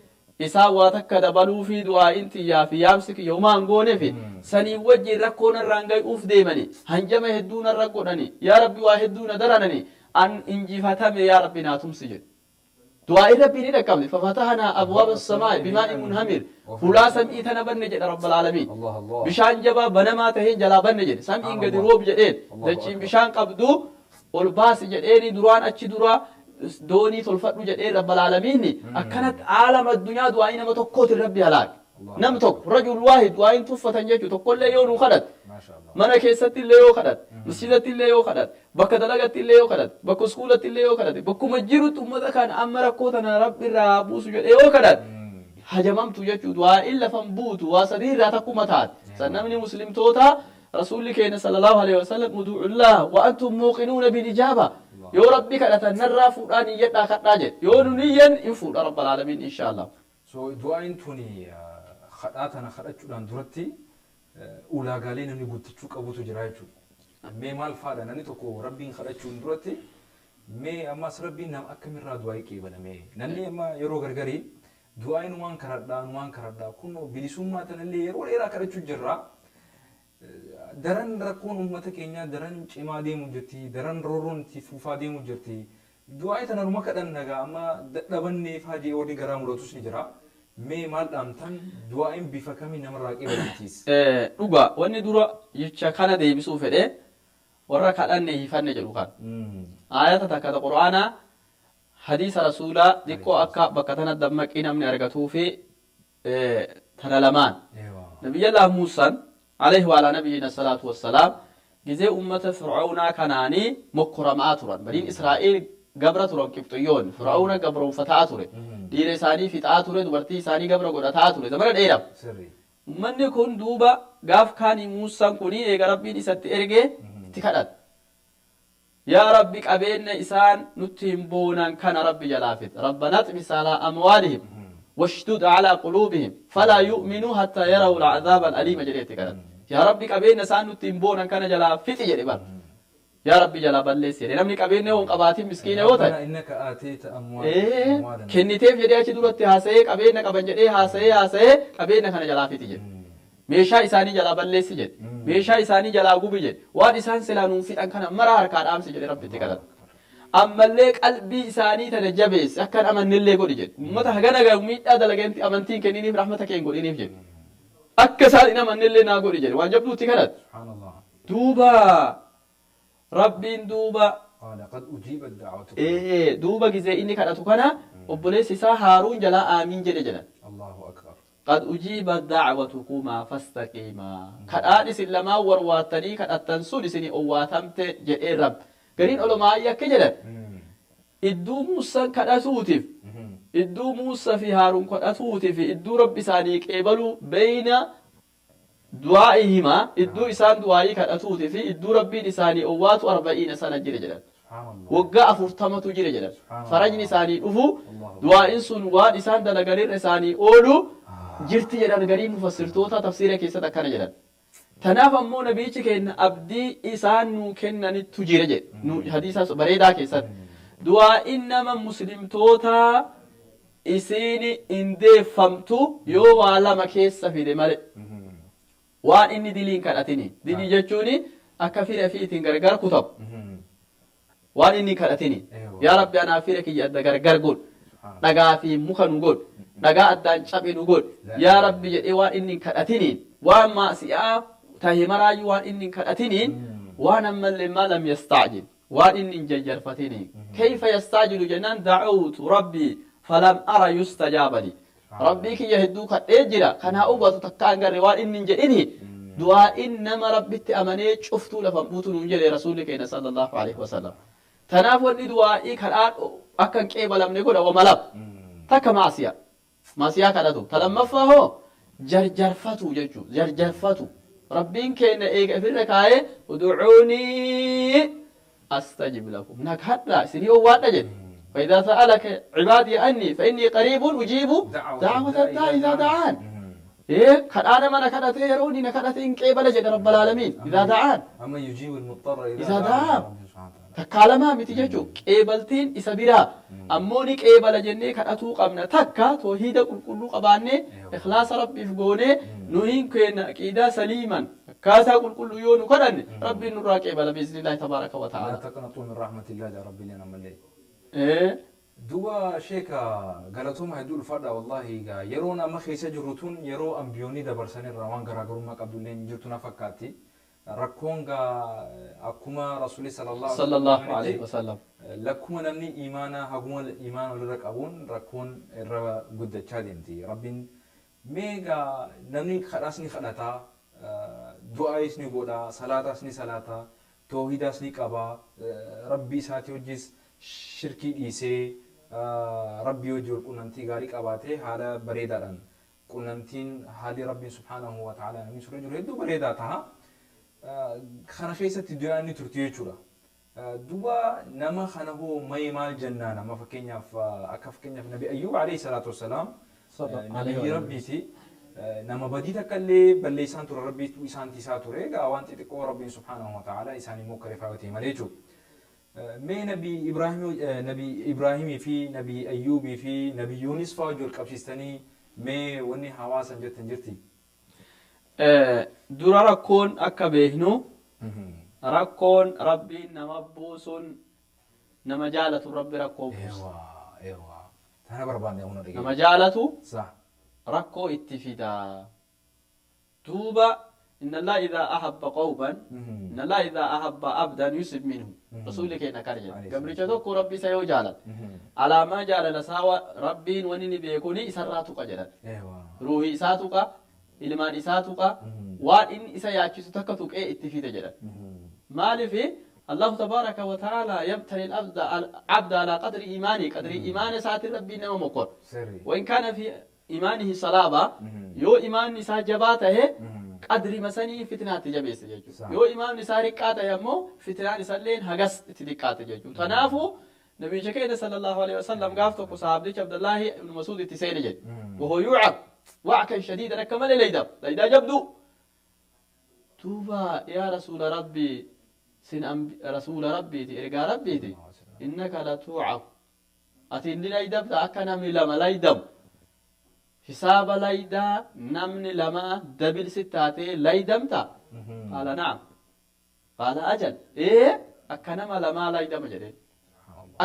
isaan waa takka dabaluu fi du'aa'in tiyyaa fi yaamsi kiyya humaan goonefi sanii wajjin rakkoo narraan gay'uuf deemani, hanjama hedduu narra godhani, yaa rabbi waa hedduu na daranani, an injifatame, yaa rabbi naa tumsi jedhe. Du'aa'in rabbii ni dhaqqabne. ففتحنا أبواب السماء بماء منهمر, hulaa sam'ii tana banne jedha رب العالمين. Allah Allah. Bishaan jabaa banamaa taheen jalaa banne jedhe. Sam'iin gadi roob jedheen, dachiin bishaan qabdu ol baasi jedheeni, duraan achi dura doonii tolfadhu jedheen رب العالمين. Akkanatti aalama addunyaa du'aa'ii nama tokkootiin rabbi halaake. Nam tokko, رجل واحد, du'aa'iin tuffatan jechuu. Tokkollee yoo nu kadhate, Maasha Allah. mana keessatti illee yoo kadhate, masjidatti illee yoo kadhate, bakka dalagatti illee yoo kadhate, bakka iskuulatti illee yoo kadhate, bakkuma jirutti ummata kana amma rakkoo tana rabbi irraa buusu jedhee yoo kadhate, hajamamtu jechuu. Du'aa'iin lafan buutu waa sadii irraa takkuma taate. San namni muslimtoota, rasuulli keenya صلى الله عليه وسلم "ادعوا الله وأنتم موقنون بالإجابة", yoo rabbi kadhatan narraa fuudhaa niyyadhaa kadhaa jedhe. Yoo nu niyyan in fuudha رب العالمين إن شاء الله. So du'aa'iin tuni kadhaa tana kadhachuudhaan duratti ulaagaalee namni guuttachuu qabutu jira jechuudha. Mee maal faadha namni tokko rabbiin kadhachuun duratti? Mee ammas rabbiin nama akkamirraa du'aa'ii qeebalame? Namni amma yeroo gargarii du'aa'iin waan kadhadhaa kun bilisummaa tanallee yeroo dheeraa kadhachuu jirra. Daran rakkoon uummata keenyaa daran cimaa deemu jirti, daran roorroon itti fufaa deemu jirti. Du'aa'ii tana numa kadhanna gaa amma dadhabannee faajee warri garaa muratus ni jira. Mee maal dhaamtan? Du'aa'iin bifa kamiin namarraa qeebalamtiis? Dhuga, wanni dura jecha kana deebisuu fedhe warra kadhanne hifanne jedhu kan aayata takka ta qur'aanaa, hadiisa rasuulaa xiqqoo akka bakka tana dammaqii namni argatuu fi tana lamaan. Nabiyyallah Muusaan عليه وعلى نبينا الصلاة والسلام gizee ummata fir'aawnaa kanaanii mokkoramaa turan, baniin Israa'eel gabra turan. Qibxiyyoon fir'aawna gabroonfataa ture, dhiira isaanii fixaa ture, dubartii isaanii gabra godhataa ture zamana dheeraaf. Ummanni kun duuba gaaf kaanii Muusaan kuni eega rabbiin isatti ergee itti kadhate. Yaa rabbi, qabeenya isaan nutti hin boonan kana rabbi jalaa fix. ربنا اطمس على أموالهم واشدد على قلوبهم فلا يؤمنوا حتى يروا العذاب الأليم jedhee itti kadhate. Yaa rabbi, qabeenya isaan nutti hin boonan kana jalaa fixi jedhe bar. Yaa rabbi, jalaa balleessi jedhe. Namni qabeenya yoo hin qabaatin miskiina yoo ta'e. ربنا إنك آتيت أموالا. Kenniteef jedhee achi duratti haasa'ee, qabeenya qaban jedhee haasa'ee haasa'ee, qabeenya kana jalaa fixi jedhe. Meeshaa isaanii jalaa balleessi jedhe. Meeshaa isaanii jalaa gubi jedhe. Waan isaan silaa nuun fixan kana mara harkaa dhaamsi jedhe rabbitti kadhate. Ammallee qalbii isaanii tana jabeessi, akkan amannillee godhi jedhe. Uummata hagana gahu miidhaa dalageenti amantiin kenniniif, rahmata kee hin godhiniif jedhe. Akka isaan hin amannillee naa godhi jedhe. Waan jabduutti kadhate. سبحان الله. Duuba rabbiin duuba قال قد أجيبت دعوتكم. Duuba gizee inni kadhatu kana obboleessi isaa Haaruun jalaa aamiin jedhe jedhan. الله أكبر. قد أجيبت دعوتكما فاستقيما, kadhaan isin lamaan warwaattanii kadhattan sun isinii owwaatamte jedhee rab. Gariin olomaayii akka jedhan, idduu Muusaan kadhatuutiif, idduu Muusaa fi Haaruun kadhatuutiif, idduu rabbi isaanii qeebaluu, بين دعائهما, idduu isaan du'aayii kadhatuutii fi idduu rabbiin isaanii owwaatu 40 سنة jire jedhan. سبحان الله. Waggaa 40tu jire jedhan. Subhaanallah. Farajni isaanii dhufu, Allah. du'aa'iin sun waan isaan dalaganirra isaanii oolu. Jirti jedhan garii mufassirtoota tafsiira keessatti akkana jedhan. Tanaaf ammoo nabiichi keenya abdii isaan nuu kennanittu jira jedhe. Nu hadiisa bareedaa keessatti. Du'aa'iin nama muslimtoota isiin hin deeffamtu yoo waa lama keessa fide malee. Waan inni diliin kadhatini. Dilii jechuun akka fira fiitiin gargar kutamu. Waan inni kadhatini. Yaa Rabbi, anaa fira kiyya adda gargar godhu. Dhagaa fi muka nu godhu. Dhagaa addaan cabi nu godhu. Yaa Rabbi jedhee waan inni hin kadhatiniin, waan maasi'aa tahe maraayyuu waan inni hin kadhatiniin, waan ammallee ما لم يستعجل, waan inni hin jajjarfatiniin. كيف يستعجل jennaan, دعوت ربي فلم أر يستجاب لي. Rabbii kiyya hedduu kadhee jira, kanaa hubatu takka hin garre waan inni hin jedhini. Du'aa'iin nama Rabbitti amanee cuftuu lafan buutu nuun jedhe rasuulli keenya صلى الله عليه وسلم. Tanaaf wanni du'aa'ii kadhaan akka hin qeebalamne godha wama lama. Takka maasiyaa. Maasiyaa kadhatu. Ta lammaffaa hoo jarjarfatu jechuudha. Jarjarfatu. Rabbiin keenya eega ifirra kaayee ادعوني أستجب لكم. Na kadhaa isinii owwaadha jedhe. فإذا سألك عبادي عني فإني قريب أجيب دعوة الداع إذا دعان. إيه kadhaa nama na kadhatee yeroo inni na kadhate hin qeebala jedhe رب العالمين إذا دعان. أمن يجيب المضطر إذا دعاه. Takkaa lamaa miti jechuun qeebaltiin isa biraa, ammoo ni qeebala jennee kadhatuu qabna. Takka toohiida qulqulluu qabaannee, ikhlaasa Rabbiif goonee, nuhin keenya aqiidaa saliiman akkaataa qulqulluu yoo nu kadhanne, Rabbiin nurraa qeebala بإذن الله تبارك لا وتعالى. تقنطوا من رحمة الله يا ربي لنا ملي. Ee. Duuba sheeka, galatooma hedduu, ulfaadha. Wallaahi egaa yeroon amma keessa jirru tun yeroo ambiyoonni dabarsanirra waan garaagarummaa qabdullee hin jirtu na fakkaatti. Rakkoon gaa akkuma rasuulli صلى الله صلى الله عليه وسلم. Lakkuma namni imaana haguma imaana walirra qabuun rakkoon irra guddachaa deemti. Rabbiin mee gaa namni kadhaas ni kadhataa, du'aayis ni godhaa, salaataas ni salaataa, toohidaas ni qabaa, Rabbii isaatii wajjis shirkii dhiisee, Rabbii wajji wal qunnamtii gaarii qabaatee, haala bareedaadhaan qunnamtiin haalli Rabbiin سبحانه وتعالى namni surra jiru hedduu bareedaa taha. Kana keessatti du'aan inni turte jechuudha. Duuba nama kana hoo may maal jennaan? Amma fakkeenyaaf, akka fakkeenyaaf Nabi Ayyuub عليه الصلاة والسلام, nabiyyi Rabbiiti. Nama badii takka illee balleessaan ture, Rabbiitu isaan tiisaa ture. Egaa waan xixiqqoo Rabbiin سبحانه وتعالى isaanii mokkare faayotee malee jechuudha. Mee Nabi Ibraahim, Nabi Ibraahimii fi Nabi Ayyuubii fi Nabi Yuunis fa'aa wajji wal qabsiistanii mee wanni hawaasan jettan jirti? Dura rakkoon akka beeknu, rakkoon Rabbiin nama buusuun nama jaalatu Rabbi rakkoo buusa. Ewa, ewa. Tana barbaanne hunda dhageenya. Nama jaalatu Sa. rakkoo itti fida. Duuba إن الله إذا أحب قوما, إن الله إذا أحب عبدا يصب منه. Rasuulli keenya akkana jedha. Gabricha tokko Rabbi isa yoo jaalate, alaamaa jaalala isaa Rabbiin wanni ni beekuni isarraa tuqa jedhan. Ewa. Ruuhii isaa tuqa, ilmaan isaa tuqa, waan inni isa yaachisu takka tuqee itti fide jedhan. Maaliif? الله تبارك وتعالى يبتلي العبد عبد على قدر إيمانه, قدر إيمان ساتر ربي نما مكر. Sirri. وإن كان في إيمانه صلابة, yoo imaanni isaa jabaa tahe, qadri masanii fitnaatti jabeessa jechuudha. Yoo imaanni isaa riqqaa tahe ammoo fitnaan isalleen hagas itti xiqqaate jechuudha. Kanaafuu nabiyyicha keenya صلى الله عليه وسلم gaaf tokko sahaabdichi Abdullaahi ibn Masuud itti seene jedhe. وهو يوعك وعكا شديدا, akka malee leeydaa leeydaa jabduu. Duuba yaa rasuula Rabbii, sin rasuula Rabbiiti, ergaa Rabbiiti, إنك لتوعك, ati inni laydabta akka namni lama laydamu, hisaaba laydaa namni lama dabilsi taatee laydamta? قال نعم, قال أجل, ee akka nama lamaa laydama jedheen,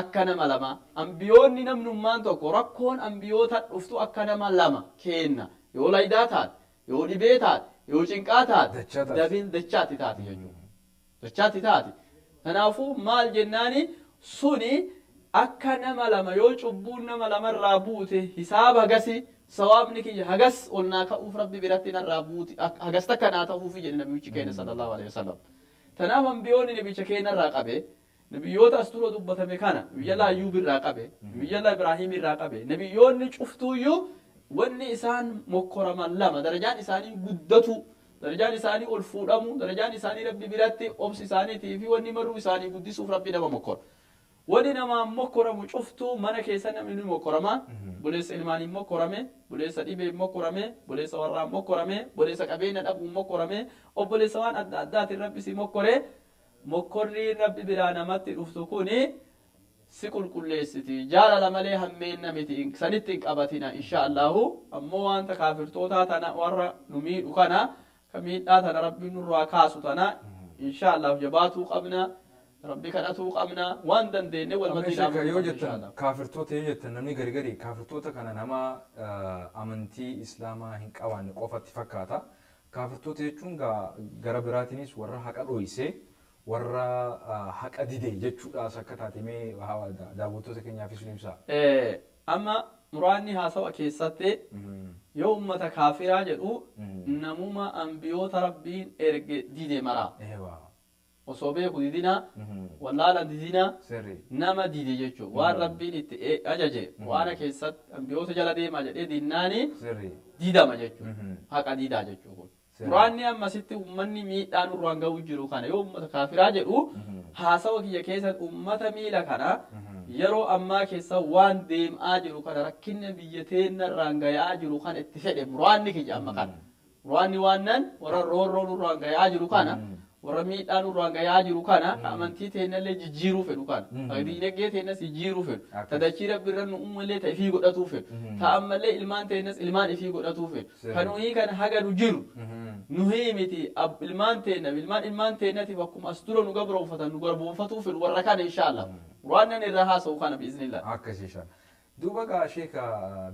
akka nama lama. Ambiyoonni namnummaan tokko rakkoon ambiyoota dhuftu akka nama lama kenna. Yoo laydaa taate, yoo dhibee taate, yoo cinqaa taate, Dachaa taate. Dabin dachaatti taate jechuudha, dachaatti taate. Kanaafuu maal jennaani, suni akka nama lama yoo cubbuun nama lamarraa buute, hisaaba hagasi sawaabni kiyya hagas ol naa ka'uuf Rabbi biratti narraa buuti, hagas takka naa ta'uufi jedhe nabiyyichi keenya صلى الله عليه وسلم. Tanaaf ambiyoonni nabicha keenyarraa qabe, nabiyyoota as dura dubbatame kana, nabiyyallaa Ayyuub irraa qabe, nabiyyallaa Ibraahim irraa qabe, nabiyyoonni cuftuuyyuu wanni isaan mokkoraman lama: darajaan isaanii guddatu, darajaan isaanii ol fuudhamu, darajaan isaanii Rabbi biratti, obsi isaaniitii fi wanni maruu isaanii guddisuuf Rabbi nama mokkora. Wani namaan mokkoramu cuftuu mana keessa namni ni mokkorama. Buleessa ilmaaniin mokkorame, buleessa dhibeen mokkorame, buleessa warraan mokkorame, buleessa qabeenya dhabuun mokkorame, obboleessa waan adda addaatiin Rabbi si mokkore. Mokkorriin Rabbi biraa namatti dhuftu kuni si qulqulleessiti. Jaalala malee hammeenna miti, sanitti hin qabatina insha Allahu. Ammoo wanta kaafirtootaa tana, warra nu miidhu kana, ka miidhaa tana Rabbiin nurraa kaasu tana, insha Allahu jabaatuu qabna, Rabbi kadhatuu qabna, waan dandeenye wal Amma maddii sheeka dhaabuu yoo qabna insha jettan Allah. Kaafirtoota yoo jettan, namni gari gari kaafirtoota kana nama amantii Islaamaa hin qabaanne qofatti fakkaata. Kaafirtoota jechuun gara biraatiinis warra haqa dhoysee, warra haqa dide jechuudhaas akka taate mee daawwattoota keenyaafis nu ibsaa. Amma muraanni haasawa keessatti yoo ummata kaafiraa jedhu, namuma ambiyoota Rabbiin erge dide maraa. Osoo beeku didina, wallaalan didina, nama dide jechuudha. Waan Rabbiin itti ajaje Qur'aana keessatti ambiyoota jala deemaa jedhee dinnaani didama jechuudha. Haqa didaa jechuudha kun. Muraanni ammasitti ummanni miidhaa nurraan ga'u jiru kana yoo ummata kaafiraa jedhu, haasawa kiyya keessatti ummata miila kana yeroo ammaa keessa waan deemaa jiru kana, rakkinna biyya teennarraan gayaa jiru kana itti fedhe. Muraanni kiyya amma kana. Muraanni waan nan warra roorroo nurraan gayaa jiru kana, warra miidhaa nurraan gayaa jiru kana, ka amantii teennallee jijjiiruu fedhu kana, ka diinagdee teennas jijjiiruu fedhu, ta dachii Rabbi irra nu uumallee ta ifii godhatuu fedhu, ta ammallee ilmaan teennas ilmaan ifii godhatuu fedhu, ka nuhii kana haga nu jiru nuhii miti ilmaan teenna ilmaan ilmaan teennatiif akkuma as dura nu gabroonfatan nu garboonfatuu fedhu, warra kana insha Allah waan nan irra haasa'u kana biiznillah. Akkasii insha Allah. Duuba gaa sheeka,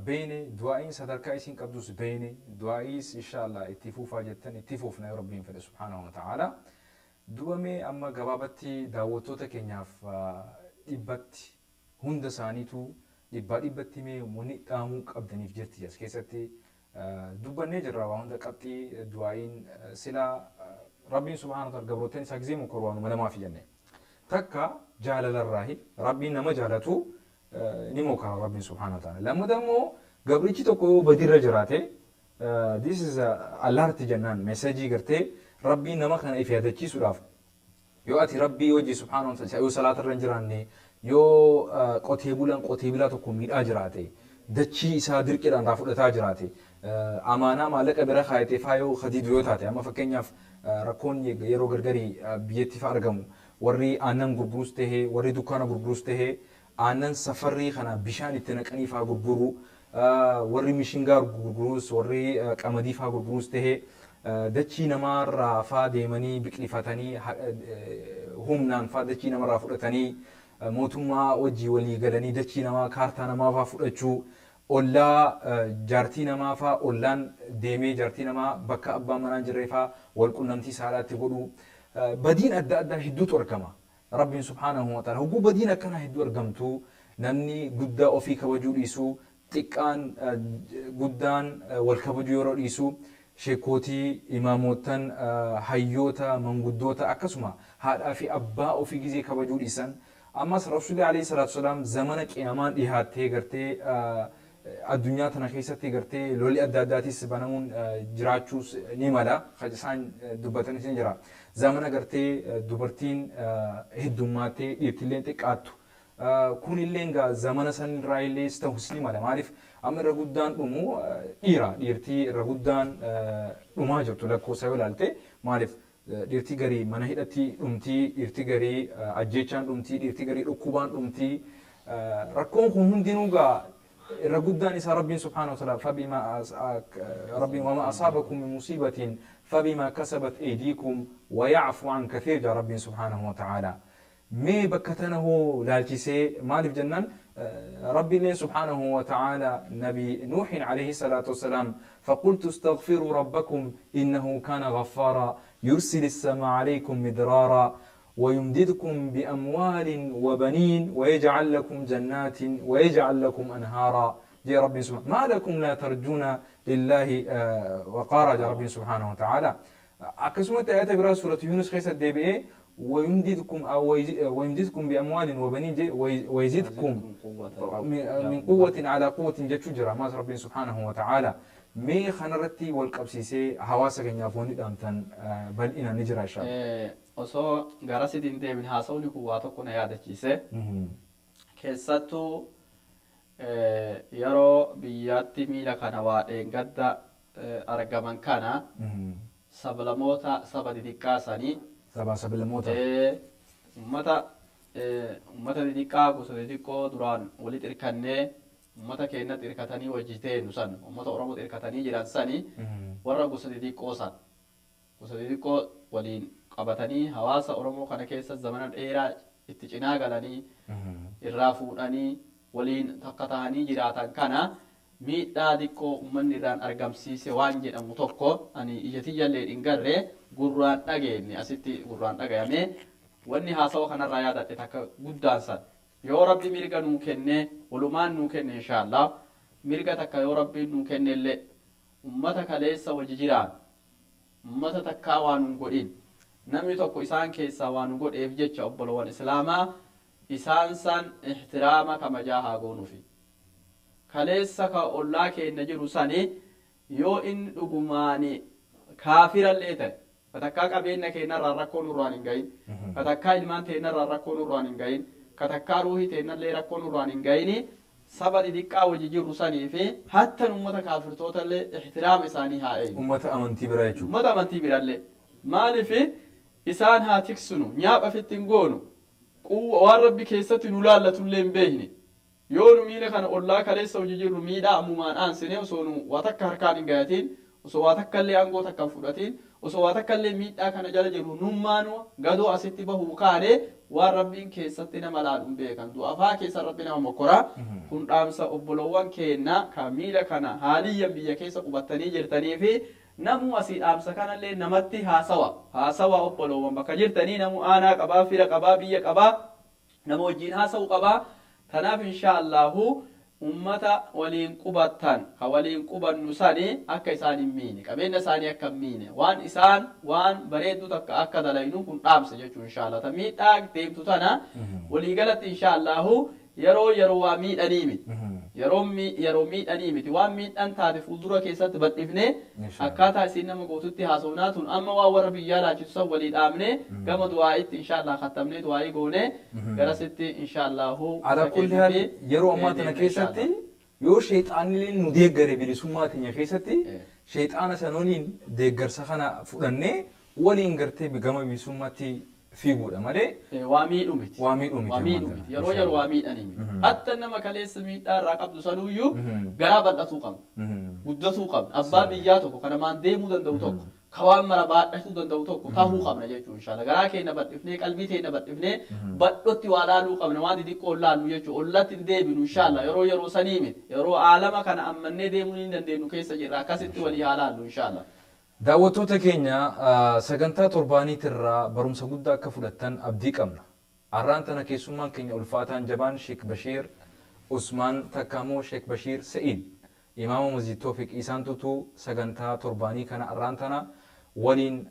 beeyne du'aa'iin sadarkaa isiin qabdus beeyne, du'aa'iis insha Allah itti fuufaa jettan, itti fuufna yoo Rabbiin fedhe subhaanahu wa ta'ala. Duuba mee amma gabaabatti daawwattoota keenyaaf dhibbatti hunda isaaniitu dhibbaa dhibbatti mee wanni dhaamuu qabdaniif jirti? As keessatti dubbannee jirra waa hunda, qabxii du'aa'iin silaa Rabbiin subhaanahu wa ta'ala gabroottan isaa gizee mokkoru waanuma lamaafi jenne. Takka jaalalarraahi, Rabbiin nama jaalatu ni mokora Rabbiin subhaanahu wa ta'ala. Lammata immoo gabrichi tokko yoo badirra jiraate, this is a alert jennaan, message gartee Rabbiin nama kana if yaadachiisuudhaaf, yoo ati Rabbii wajji subhaanahu wa ta'ala yoo salaata irra hin jiraanne, yoo qotee bulaan qotee bulaa tokko miidhaa jiraate, dachii isaa dirqiidhaan irraa fudhataa jiraate, amaanaa maallaqa bira kaayatee faa yoo kadiidu yoo taate, amma fakkeenyaaf rakkoon yeroo gargarii biyyatti fa argamu, warri aannan gurgurus tahee warri dukkaana gurgurus tahee aannan safarrii kana bishaan itti naqanii faa gurguru, warri mishingaa gurgurus warri qamadii faa gurgurus tahee dachii namaarraa faa deemanii biqilfatanii humnaan faa dachii namarraa fudhatanii, mootummaa wajjii walii galanii dachii namaa kaartaa namaa faa fudhachuu, ollaa jaartii namaa faa ollaan deemee jaartii namaa bakka abbaan manaa hin jirree faa wal qunnamtii saalaatti godhuu, badiin adda addaa hedduutu argama. Rabbiin subhaanahu wa ta'ala hogguu badiin akkanaa hedduu argamtu, namni guddaa ofii kabajuu dhiisuu, xiqqaan guddaan wal kabajuu yeroo dhiisu, sheekootii, imaamoottan, hayyoota, manguddoota, akkasuma haadhaa fi abbaa ofii gizee kabajuu dhiisan, ammas Rasuulli alayhi salaatu wasalaam zamana qiyaamaan dhihaattee gartee addunyaa tana keessatti gartee lolli adda addaatis banamuun jiraachuus ni mala, kan isaan dubbatanis ni jira. Zamana gartee dubartiin heddummaattee dhiirtilleen xiqqaattu. Kunilleen gaa zamana sanirraa illees ta'us ni mala. Maaliif amma irra guddaan dhumu dhiira, dhiirtii irra guddaan dhumaa jirtu lakkoofsa yoo ilaalte. Maaliif dhiirtii garii mana hidhatti dhumtii, dhiirtii garii ajjeechaan dhumtii, dhiirtii garii dhukkubaan dhumtii? Rakkoon kun hundinuu gaa irra guddaan isaa Rabbiin subhaanahu wa ta'ala fabima Rabbiin wama asaabakum min musiibatin fabima kasabat aydiikum wa ya'fu an kathiir jaa Rabbiin subhaanahu wa ta'ala. Mee bakka tana hoo laalchisee, maaliif jennaan Rabbiilleen subhaanahu wa ta'ala nabi Nuuhin alayhi salaatu wassalaam faqultu istaghfiruu rabbakum innahu kaana ghaffaaraa yursili samaa alaykum midraaraa ويمددكم بأموال وبنين ويجعل لكم جنات ويجعل لكم أنهارا جي ربي سبحانه ما لكم لا ترجون لله وقارا جاء ربي سبحانه وتعالى. Akkasumatti ayata biraa suuratu Yunus keessa deebi'ee ويمددكم أو ويمددكم بأموال وبنين جي ويزدكم من قوة على قوة jechuu jira maas Rabbiin subhaanahu wa ta'ala. Mee kanarratti wal qabsiisee hawaasa keenyaaf wanni dhaamtan bal'inaan ni jira insha Allah. Osoo gara sitiin deemin, haasawni kun waa tokko na yaadachiise. Keessattuu yeroo biyyaatti miila kana waa dheengadda argaman kana sablamoota saba xixiqqaa sanii Sabaa sablamoota. Ummata ummata xixiqqaa gosa xixiqqoo duraan walitti hirkannee ummata keenyatti hirkatanii wajji teenyu san, ummata Oromoo hirkatanii jiran sani, warra gosa xixiqqoo san, gosa xixiqqoo waliin qabatanii hawaasa Oromoo kana keessa zamana dheeraa itti cinaa galanii irraa fuudhanii waliin takka ta'anii jiraatan kana miidhaa xiqqoo uummanni irraan argamsiise waan jedhamu tokko ani ija tiyyallee hin garree, gurraan dhageenye, asitti gurraan dhagayame. Wanni haasawa kanarraa yaadadhe takka guddaan san, yoo Rabbi mirga nuu kenne, walumaan nuu kenne inshaallah, mirga takka yoo Rabbiin nuu kennellee, ummata kaleessa wajji jiraan, ummata takkaa waan nun godhin, namni tokko isaan keessaa waan nu godheef jecha, obbolowwan islaamaa, isaan san ihtiraama kabajaa haa goonufi. Kaleessa ka ollaa keenya jiru sani yoo inni dhugumaani kaafirallee ta'e, ka takkaa qabeenya keenyarraan rakkoo nurraan hin gahin, ka takkaa ilmaan teenyarraan rakkoo nurraan hin gahin, ka takkaa ruuhii teennallee rakkoo nurraan hin gahini, saba xixiqqaa wajji jirru sanii fi hattan ummata kaafirtootallee ihtiraama isaanii haa eegnu. Ummata amantii biraa jechuudha. Ummata amantii birallee. Maaliif isaan haa tiksinu, nyaapha ofitti hin goonu, waan Rabbi keessatti nu laallatullee hin beekne. Yoo nu miila kana ollaa kaleessa hojii jirru miidhaa ammumaan aansine, osoo nu waa takka harkaan hin gayatiin, osoo waa takka illee aangoo takka hin fudhatiin, osoo waa takka illee miidhaa kana jala jirru, nummaanu gadoo asitti bahuu kaane, waan Rabbiin keessatti nama laalu hin beekan. Du'afaa keessa Rabbi nama mokkora. Kun dhaamsa obbolowwan keenna ka miila kana haaliyyan biyya keessa qubattanii jirtanii fi namuu asii dhaamsa kanallee namatti haasawa. Haasawa obbolowwan bakka jirtanii, namuu aanaa qabaa, fira qabaa, biyya qabaa, nama wajjiin haasa'u qabaa. Tanaaf insha Allahu ummata waliin qubattan, ka waliin qubannu sani akka isaan hin miine, qabeenya isaanii akka hin miine, waan isaan waan bareedduu takka akka dalaynu kun dhaamsa jechuu insha Allah. Ta miidhaa deemtu tana waliigalatti insha Allahu yeroo yeroo waa miidhanii miti, yeroo yeroo miidhanii miti, waan miidhaan taate fuuldura keessatti bal'ifne akkaataa isiin nama gootutti haasofnaa. Tun amma waan warra biyyaa laalchisu san walii dhaamne, gama du'aa'itti insha Allah kattamnee du'aa'ii goone garasitti insha Allahu. Ala kulli haal, yeroo ammaa tana keessatti yoo sheexaanni nu deeggare, bilisummaa keenya keessatti sheexaana san waliin deeggarsa kana fudhannee waliin gartee gama bilisummaatti fiiguudha malee waa miidhu miti. Waa miidhuu miti. Waa miidhuu miti. Yeroo yeroo waa miidhanii miti. Hatta nama kaleessa miidhaa irraa qabdu sanuyyuu garaa bal'atuu qabna. Guddatuu qabna. Abbaa biyyaa tokko kan namaan deemuu danda'u tokko, ka waan mara baadhachuu danda'u tokko tahuu qabna jechuudha inshallah. Garaa keenya bal'ifnee, qalbii teenya bal'ifnee, bal'otti waa laaluu qabna. Waan xixiqqoo laallu jechuudha. Ollatti hin deebinu inshallah. Yeroo yeroo sanii miti. Yeroo aalama kana ammannee deemuu hin dandeenyu keessa jirra. Akkasitti walii haa laallu inshallah. Daawwattoota keenya, sagantaa torbaaniitirraa barumsa guddaa akka fudhattan abdii qabna. Har'aan tana keessummaan keenya ulfaataan jabaan Sheek Bashiir Usmaan takka immoo Sheek Bashiir Sa'iid, imaama Masjid Toofiq isaantutu sagantaa torbaanii kana har'aan tana waliin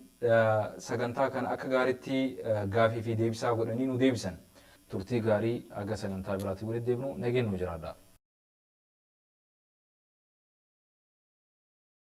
sagantaa kana akka gaariitti gaafii fi deebisaa godhanii nu deebisan. Turtii gaarii, haga sagantaa biraatti walitti deebinu nageen nu jiraadha.